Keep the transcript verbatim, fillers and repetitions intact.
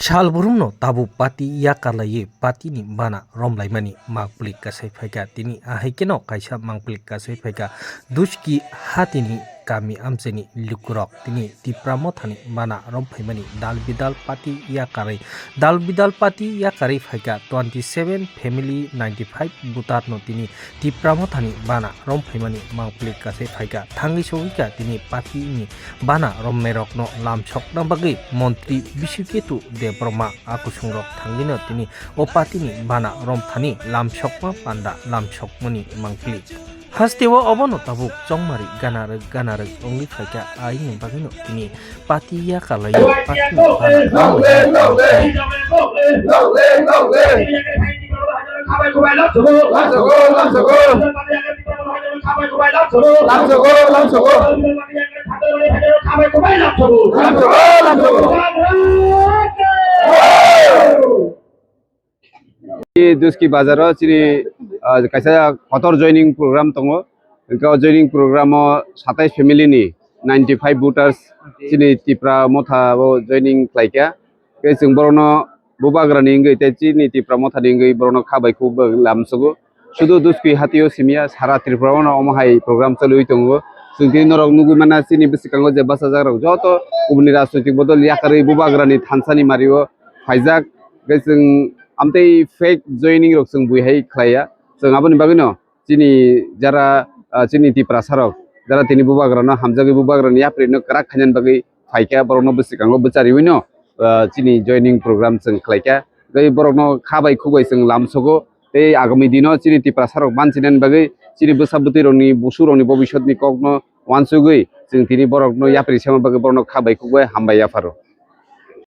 Salbrumno tabuk party yakarlaiwi partyni bana romlaimani mangpili kasai phaikha. Tini ahaikeno kaisa mangpili kasai phaikha. Duski hatini kami amchaini lukurok tini Tipra Mothani bana romphaimani dal bidal party yakarwi, dal bidal party yakarwi phaikha. Twenty seven family, ninety five voter no tini Tipra Mothani bana romphaimani mangpili kasai phaikha. Thangwi sogwikha tini partyni bana romnairokno lamsokna bagwi montri Biswiketu Debbarma a kusungrok thangwino tini o partyni bana romthani lamsokma panda lamsokmani mangpili. Hasteo obono tabuk chongmari ganarwk ganarwk wngwi phaikha, aini bagwino tini party yakarlaio, partyni bana romlaio. Duski bazar o chini, ah, kaisa kotor joining program tongo. Hwnkhe o joining program o satais family ni ninety five voters chini Tipra Motha o joining khlaikha. Tei chwng borokno bubagrani wngwi tei chini Tipra Mothani wngwi borokno kha bai khuk bai lamsogo. Sudu Duski hatio simiya sara Tripura o no omo hai program choliwi tongo. Chwng tini norok nugwi mana chini bwskango je bachajak rok joto kubuni rajnoitik bodol yakarwi bubagrani thansani mario phaijak. Tei chwng amtwi fake joining rok chwng bui hai khlaiya. Chwng aboni bagwino chini jara, ah, chini Tiprasa rok jara tini bubagrano hamjagwi bubagrani yaprino kwrak khainani bagwi phaikha, borokno bwskango bwchariwino, ah, chini joining program chwng khlaikha. Tei borokno kha bai khuk bai chwng lamsogo tei agami dino chini Tiprasa rok banchinani bagwi chini bwsa bwtwi rokni busu rokni bobisotni kokno wansugwi chwng tini borokno yapri sema bagwi borokno kha bai khuk bai hambai yapharo.